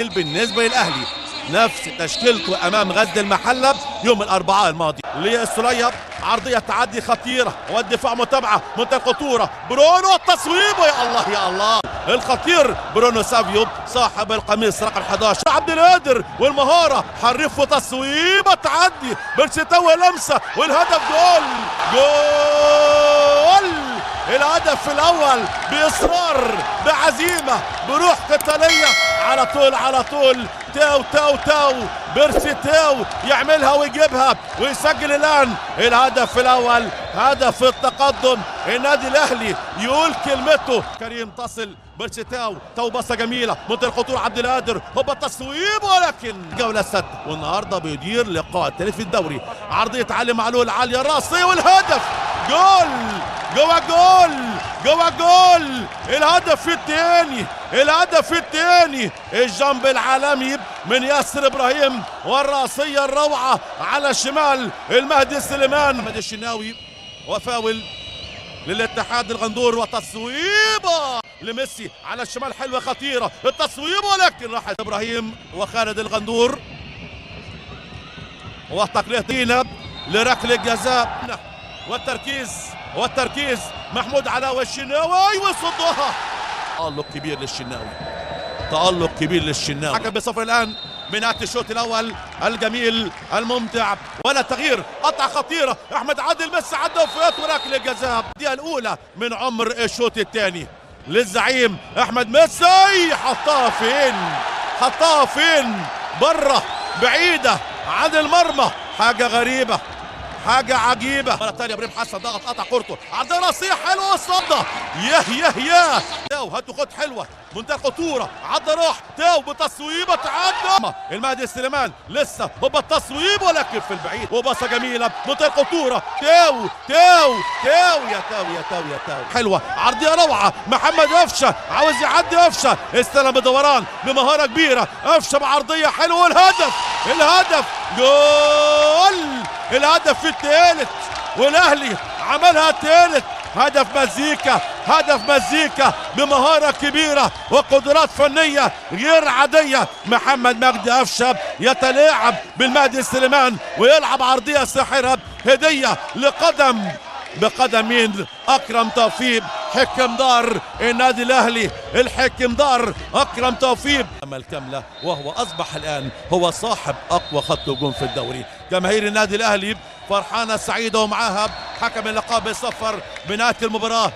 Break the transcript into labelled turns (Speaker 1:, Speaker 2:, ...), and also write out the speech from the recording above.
Speaker 1: التشكيل بالنسبة للاهلي نفس تشكيلته امام غزل المحلة يوم الاربعاء الماضي. للسوليه عرضية تعدي خطيرة والدفاع متابعه منتهى الخطورة، برونو التصويب، يا الله يا الله الخطير برونو سافيو صاحب القميص رقم 11. عبد القادر والمهاره حريف وتصويبه تعدي بيرسي تاو لمسه والهدف جول جول. الهدف الاول باصرار بعزيمة بروح قتالية على طول على طول. تاو تاو تاو بيرسي تاو يعملها ويجيبها ويسجل الان الهدف الاول، هدف التقدم. النادي الاهلي يقول كلمته. كريم تصل بيرسي تاو، تاو باصة جميلة منطقة الخطورة، عبد القادر هوبا التصويب ولكن جولة ست. والنهارده بيدير لقاء الثالث في الدوري. عرضية علي معلول عالية راسية والهدف جول جوا جول جوا جول. الهدف الثاني، الهدف الثاني، ال jump العالمي من ياسر ابراهيم والراسيه الروعة على الشمال المهدي سليمان. محمد الشناوي وفاول للاتحاد الغندور وتصويبه لميسي على الشمال حلوة خطيرة التصويب ولكن راحت ابراهيم وخالد الغندور وتقلية لركله الجزاء. والتركيز والتركيز محمود علاء والشناوي وصدها. تألق كبير للشناوي، تألق كبير للشناوي. حكم بصفر الآن من نهاية الشوط الأول الجميل الممتع ولا تغيير. قطعة خطيرة أحمد عادل ميسي عدى وفات وركلة الجزاء الدقيقة الأولى من عمر الشوط الثاني للزعيم أحمد ميسي. حطها فين؟ حطها فين؟ بره بعيدة عن المرمى. حاجة غريبة، حاجة عجيبة. مرة ثانية ابراهيم حسن ضغط قطع كورته عرضية راسية حلوة الصدى، ياه ياه ياه. تاو هاتوا خد حلوة منتهى الخطورة، عدى راح تاو بتصويبة تعدى المهدي سليمان لسه هوبا التصويب ولكن في البعيد، وباصة جميلة منتهى الخطورة تاو تاو تاو يا تاو يا تاو يا تاو. حلوة عرضية روعة محمد قفشة عاوز يعدي قفشة، استلم بدوران بمهارة كبيرة قفشة بعرضية حلوة والهدف، الهدف جول، الهدف الثالث والاهلي عملها الثالث. هدف مزيكا، هدف مزيكا بمهارة كبيرة وقدرات فنية غير عادية. محمد مجدي قفشة يتلاعب بالمهدي سليمان ويلعب عرضية ساحرة، هدية لقدم بقدم مين؟ أكرم توفيق حكم دار النادي الأهلي، الحكم دار أكرم توفيق الكاملة، وهو أصبح الآن هو صاحب أقوى خط هجوم في الدوري. جماهير النادي الأهلي فرحانة سعيدة ومعاها حكم اللقاء بصفر بنهاية المباراة.